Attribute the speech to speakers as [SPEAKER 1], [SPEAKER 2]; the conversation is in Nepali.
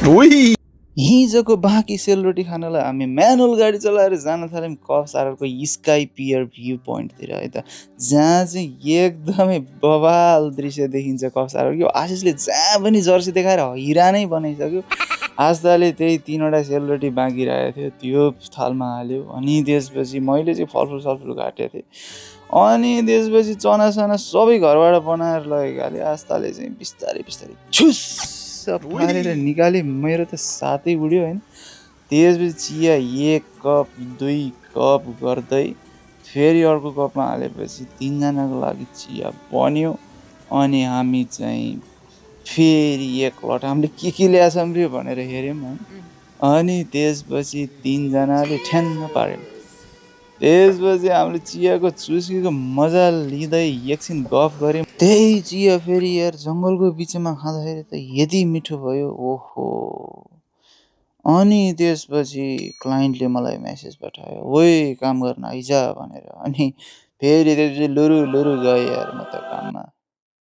[SPEAKER 1] उही
[SPEAKER 2] हिजोको बाँकी सेलरोटी खानलाई हामी म्यानुअल गाडी चलाएर जान थाल्यौँ कफ सागरको स्काई पियर भ्यू पोइन्टतिर है त, जहाँ चाहिँ एकदमै बवाल दृश्य देखिन्छ कफ सागर। यो आशिषले जहाँ पनि जर्सी देखाएर हिरा नै बनाइसक्यो। आस्थाले त्यही 3वटा सेलरोटी बाँकी रहेको थियो, त्यो थालमा हाल्यो। अनि त्यसपछि मैले चाहिँ फलफुल काटेको थिएँ। अनि त्यसपछि चनासना सबै घरबाट बनाएर लगेको हालेँ। आस्थाले चाहिँ बिस्तारै बिस्तारै छुस्स पारेर निकाले। मेरो त सातै उड्यो होइन। त्यसपछि चिया 1 कप 2 कप गर्दै फेरि अर्को कपमा हालेपछि 3जनाको लागि चिया बन्यो। अनि हामी चाहिँ फेरि एकलट हामीले के ल्याएछौँ रे भनेर हेऱ्यौँ होइन। अनि त्यसपछि 3जनाले ठ्याङ्ग पार्यौँ। त्यसपछि हामीले चियाको चुस्कीको मजा लिँदै एकछिन गफ गऱ्यौँ। त्यही चिया फेरि यार जङ्गलको बिचमा खाँदाखेरि त यति मिठो भयो, ओहो। अनि त्यसपछि क्लाइन्टले मलाई मेसेज पठायो, ओइ काम गर्न आइज भनेर। अनि फेरि त्यसपछि लुरु गएँ यार म त काममा।